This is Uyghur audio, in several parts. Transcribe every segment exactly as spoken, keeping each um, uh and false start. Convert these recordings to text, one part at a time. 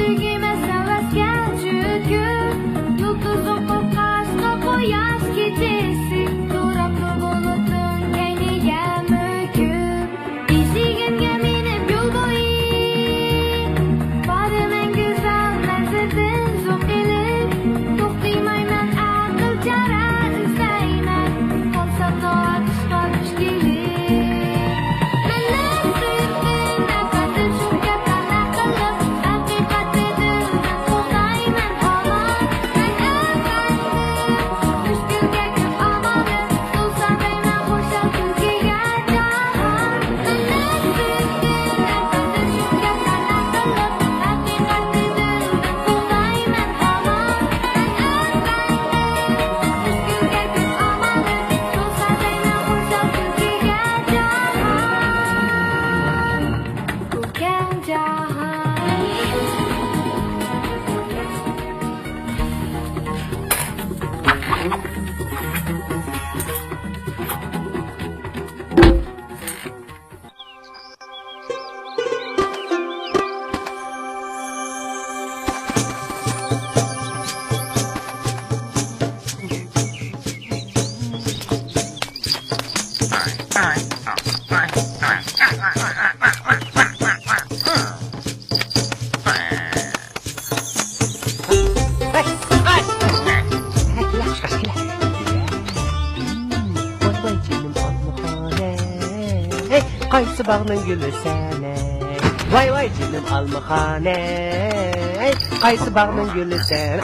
ئۆزگىمە سەۋەسكەن چۈشكۈن، يۇلتۇزۇم قورققاچقا قۇياش كېچىسى، تۇرۇپتۇ بۇلۇتنىڭ كەينىگە مۆكۈپ. ئېشىكىمگە مىنىپ يول بويى، بارىمەن گۈزەل مەنزىرىدىن زوق ئېلىپ، توختىمايمەن ئەقىل چارە ئىزدەيمەن، قالسام ناۋاقىشقا دۇچ كېلىپ. مەننى سۆيۈپ قايسى باغنىڭ گۈلى سەن، ۋاي ۋاي جېنىم ئالمىخان، قايسى باغنىڭ گۈلى سەن.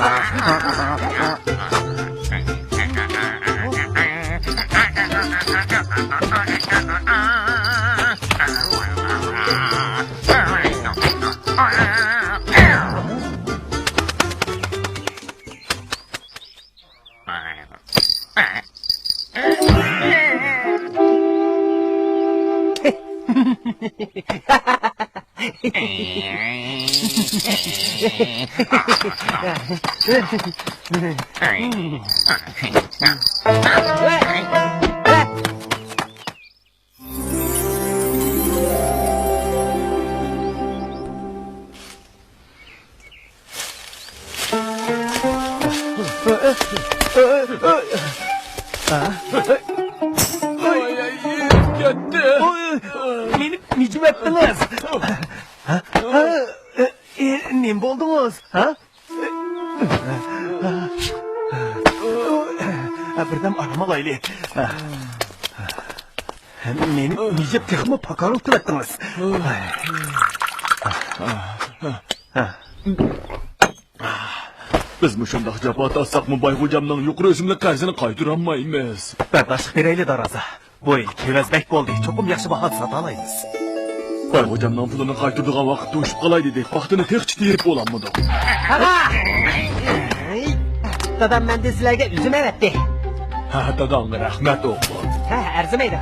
مېنى نېمە ئەتتىڭىز؟ نېمە بولدىڭىز؟ بىردەم ئارام ئالايلى. مېنى نېمە دەپ تېخىمۇ پاكارلىق قىلىۋەتتىڭىز؟ بىز مۇشۇنداق جاپا تارتساقمۇ، بايغوجامنىڭ يۇقىرى ئۆسۈملۈك قەرزىنى قايتۇرالمايمىز. بەرداشلىق بېرەيلى، دارازا. بۇ يىل كېۋەز بەك بولدى، چوقۇم ياخشى باھادا ساتالايمىز. بايغوجامنىڭ پۇلىنى قايتۇرىدىغان ۋاقىت توشۇپ قالاي دېدى، پاختىنى تېخىچە تېرىپ بولالمىدۇق. دادام مەندىن سىلەرگە ئۈزۈم ئەۋەتتى. ھە، داداڭغا رەھمەت، ئوغلۇم. ھە، ئەرزىمەيدۇ.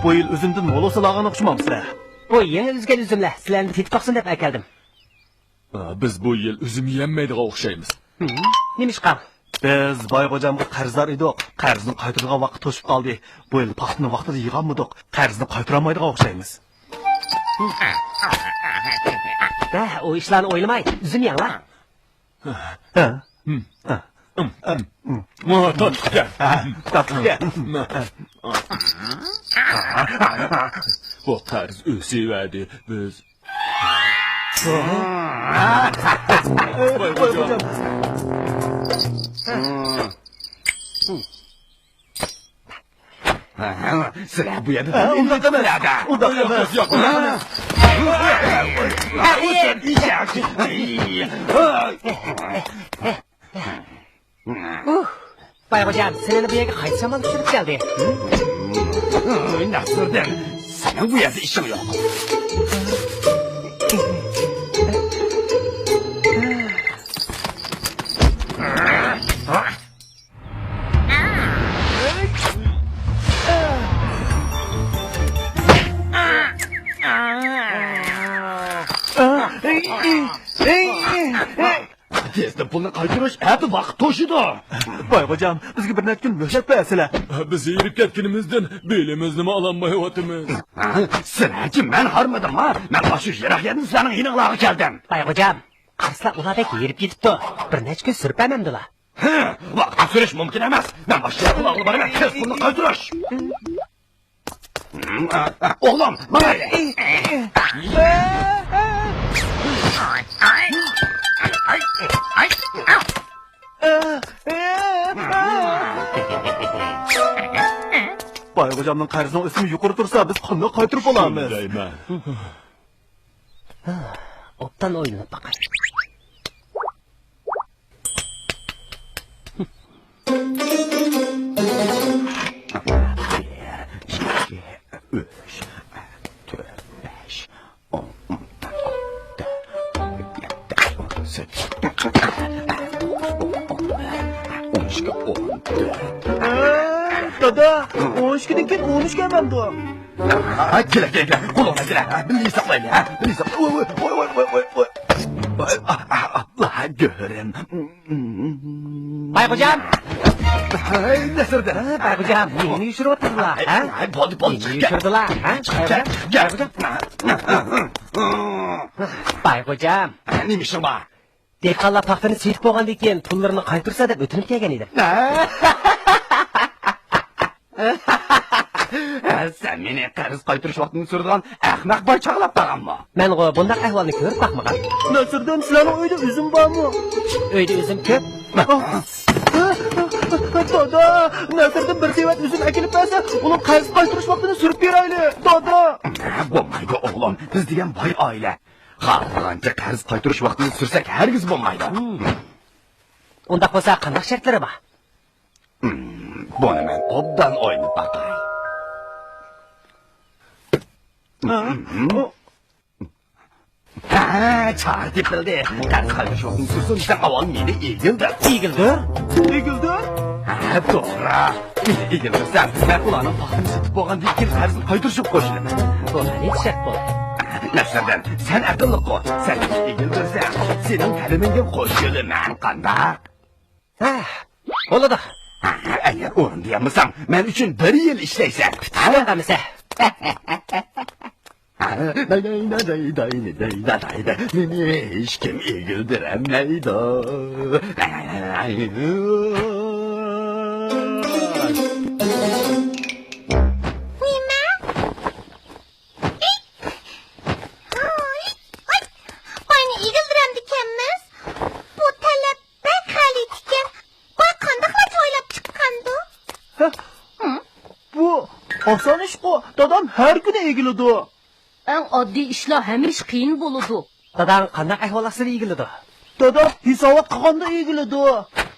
بۇ يىل ئۈزۈمدىن مول ھوسۇل ئالغان ئوخشىمامسىلەر؟ بۇ يېڭى ئۈزگەن ئۈزۈملەر، سىلەرنى تېتىپ باقسۇن دەپ ئەكەلدىم. بىز بۇ يىل ئۈزۈم يېيەلمەيدىغان ئوخشايمىز. نېمىشقا؟ بىز بايغوجامغا قەرزدار ئىدۇق. قەرزنى قايتۇرىدىغان ۋاقىت توشۇپ قالدى. بۇ يىل پاختىنى ۋاقتىدا يىغالمىدۇق. قەرزنى قايتۇرالمايدىغان ئوخشايمىز. ھە، ئۇ ئىشلارنى ئويلىماي، ئۈزۈم يەڭلار. ھە؟ ھە. تاتلىقكەن. تاتلىقكەن. بۇ قەرز ئۆسۈۋەردى. بىز سىلەر بۇ يەردە ئۇنداق ئەمەس. ئۇنداق ئەمەس. ياق، ياق، ياق. بايغوجام، سېنى بۇ يەرگە قايسى شامال چۈشۈرۈپ كەلدى؟ نەسىردىن، سېنىڭ بۇ يەردە ئىشىڭ يوق. تېزدىن پۇلنى قايتۇرۇش، ئەتە ۋاقىت توشىدۇ. بايغوجام، بىزگە بىر نەچچە كۈن مۆھلەت بەرسىلە. بىز ھېرىپ كەتكىنىمىزدىن بېلىمىزنىمۇ ئالالمايۋاتىمىز. ھە؟ سىلەرچە مەن ھارمىدىمما؟ مەن ئاشۇ يىراق يەردىن سىلەرنىڭ يېنىڭلارغا كەلدىم. بايغوجام، قارىسىلا، ئۇلار بەك ھېرىپ كېتىپتۇ. بىر نەچچە كۈن سۈرۈپ بەرمەمدىلا. ھە، ۋاقىتنى سۈرۈش مۇمكىن ئەمەس. مەن باشقا يەرگە ئۇلارغا بارىمەن، تېز پۇلنى قايتۇرۇش. ئوغلۇم، ماڭايلى. بايغوجامنىڭ قەرزىنىڭ ئۆسۈمى يۇقىرى تۇرسا، بىز قانداق قايتۇرۇپ بولارمىز؟ شۇندايمەن. ئوبدان ئويلىنىپ باقاي. بىر، ئىككى، ئۈچ، تۆت، بەش، ئون، ئون بىر، ئون ئىككى، ئون ئۈچ، ئون تۆت، ئون بەش، ئون ئالتە، ئون يەتتە، ئون سەككىز، ئون سەككىز، ئون ئىككى، ئون تۆت. دادا، ئون ئىككىدىن كېيىن ئون ئۈچكە مەندۇ. ھە، كېلە، كېلە، كېلە. قولۇڭنى كېلە. ھە، بىللە ھېسابلايلى. ھە، بىللە ھېسابلاي. ۋوي، ۋوي، ۋوي. ۋوي، ئا، ئا، ئا، گۆرۈم. بايغوجام. ھەي، نەسىردىن. ھە، بايغوجام، نېمىنى يوشۇرۇۋاتىدىلا، ھە؟ ھەي، بولدى، بولدى. نېمىنى يوشۇردىلا، ھە؟ كەل، كەل. بايغوجام. بايغوجام. نېمە ئىشىڭ بار؟ دېھقانلار پاختىنى سېتىپ بولغاندىن كېيىن پۇللىرىنى قايتۇرسا دەپ ئۆتۈنۈپ كەلگەن ئىدىم. سەن مېنى قەرز قايتۇرۇش ۋاقتىنى سۈرىدىغان ئەخمەق باي چاغلاپ قالغانمۇ؟ مەنغۇ بۇنداق ئەھۋالنى كۆرۈپ باقمىغان. نەسىردىن، سىلەرنىڭ ئۆيدە ئۈزۈم بارمۇ؟ ئۆيدە ئۈزۈم كۆپ. دادا، نەسىردىن بىر سېۋەت ئۈزۈم ئەكېلىپ بەرسە، ئۇنىڭ قەرز قايتۇرۇش ۋاقتىنى سۈرۈپ بېرەيلى، دادا. بولمايدۇ ئوغلۇم، بىز دېگەن باي ئائىلە. خالىغانچە قەرز قايتۇرۇش ۋاقتىنى سۈرسەك ھەرگىز بولمايدۇ. ھىم. ئۇنداق بولسا قانداق شەرتلىرى بار؟ ھىم، بۇنى مەن ئوبدان ئويلىنىپ باقاي. ھىم. ھە، چارە تېپىلدى. قەرز قايتۇرۇش ۋاقتىنى سۈرسۇن دېسەڭ ئاۋۋال مېنى ئېگىلدۈر. ئېگىلدۈر؟ ئېگىلدۈر؟ ھە، توغرا. مېنى ئېگىلدۈرسەڭ، مەن ئۇلارنىڭ پاختىنى سېتىپ بولغاندىن كېيىن قەرزنى قايتۇرۇشۇپ قوشۇلىمەن. بۇ غەلىتە شەرت بولدى. نەسىردىن، سەن ئەقىللىققۇ. سەن مېنى ئېگىلدۈرسەڭ، سېنىڭ تەلىمىڭگە قوشۇلىمەن، قانداق؟ ھە، بولىدۇ. ھە، ئەگەر ئورۇن دېيەلمىسەڭ، مەن ئۈچۈن بىر يىل ئىشلەيسەن. پۈتۈشكەن قامىسە. مېنى ھېچكىم ئېگىلدۈرەلمەيدۇ. نېمە؟ ھاي، ھاي، باينى ئېگىلدۈرەمدىكەنمىز؟ بۇ تەلەپ بەك غەلىتىكەن. باي قانداقلارچە ئويلاپ چىققاندۇ؟ ھە؟ بۇ ئاسان ئىشقۇ، دادام ھەر كۈنى ئېگىلىدۇ. ئەڭ ئاددىي ئىشلار ھەمىشە قىيىن بولىدۇ. داداڭ قانداق ئەھۋال ئاستىدا ئېگىلىدۇ؟ دادام ھېسابات قىلغاندا ئېگىلىدۇ.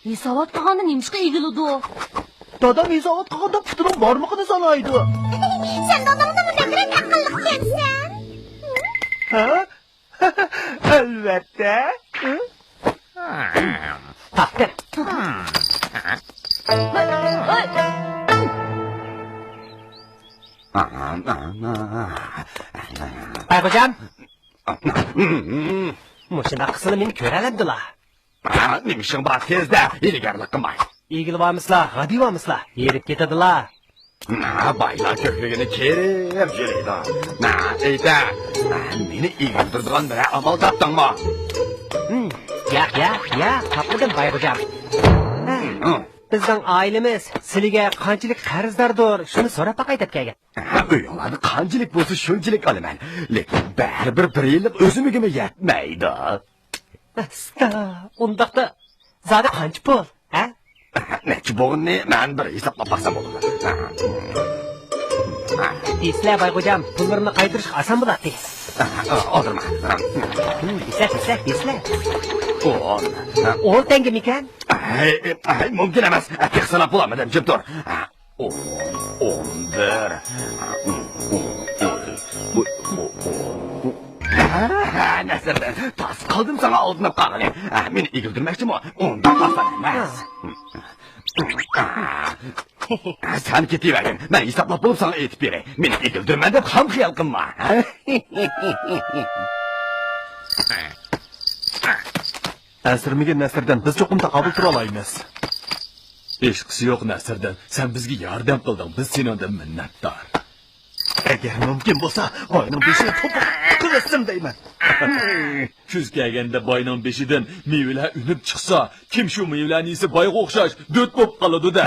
ھېسابات قىلغاندا نېمىشقا ئېگىلىدۇ؟ دادام ھېسابات قىلغاندا پۇتىنىڭ بارمىقىنى سانايدۇ. سەن داداڭدىنمۇ بەكرەك ئەقىللىقكەنسەن. ھە؟ ئەلۋەتتە. تارتىپ. بايغوجام. مۇشۇنداق قىلسىلا مېنى كۆرەلەمدىلا. نېمە ئىشىڭ بار؟ تېزدە، ھىيلىگەرلىك قىلماي. ئېگىلىۋالمىسىلا، غادىيىۋالمىسىلا، ھېرىپ كېتىدىلا. بايلار كۆكرىكىنى كېرىپ يۈرىدۇ. ئېيتە، مېنى ئېگىلدۈرىدىغان بىرەر ئامال تاپتىڭمۇ؟ ياق، ياق، ياق، تاپمىدىم، بايغوجام. بىزنىڭ ئائىلىمىز سىلىگە قانچىلىك قەرزداردۇر، شۇنى سوراپ باقاي دەپ كەلگەن. ئۆيۈڭلاردا قانچىلىك بولسا شۇنچىلىك ئالىمەن. لېكىن بەرىبىر بىر يىللىق ئۆسۈمىگىمۇ يەتمەيدۇ. ئاستا، ئۇنداقتا زادى قانچە پۇل، ھە؟ نەچچە بولغىنىنى مەن بىر ھېسابلاپ باقسام بولىدۇ. دېسىلە، بايغوجام، پۇللىرىمنى قايتۇرۇشقا ئاسان بولاتتى. ئالدىرما. دېسىلە، دېسىلە، دېسىلە. ئون. ئون تەڭگىمىكەن؟ ھەي، ھەي، مۇمكىن ئەمەس. تېخى ساناپ بولالمىدىم، جىم تۇر. ئون، ئون بىر. نەسىردىن، تاس قالدىم ساڭا ئالدىنىپ قالغىلى. مېنى ئېگىلدۈرمەكچىمۇ؟ ئۇنداق ئاسان ئەمەس. سەن كېتىۋەرگىن، مەن ھېسابلاپ بولۇپ ساڭا ئېيتىپ بېرەي. مېنى ئېگىلدۈرىمەن دەپ خام خىيال قىلما. ئەنسىرىمىگىن نەسىردىن، بىز چوقۇم تاقابىل تۇرالايمىز. ھېچقىسى يوق نەسىردىن، سەن بىزگە ياردەم قىلدىڭ، بىز سېنىڭدىن مىننەتدار. ئەگەر مۇمكىن بولسا، باينىڭ بېشىنى توپا قىلىسىن دەيمەن. كۈز كەلگەندە باينىڭ بېشىدىن مېۋىلەر ئۈنۈپ چىقسا، كىم شۇ مېۋىلەرنى يېسە بايغا ئوخشاش دۆت بولۇپ قالىدۇ-دە.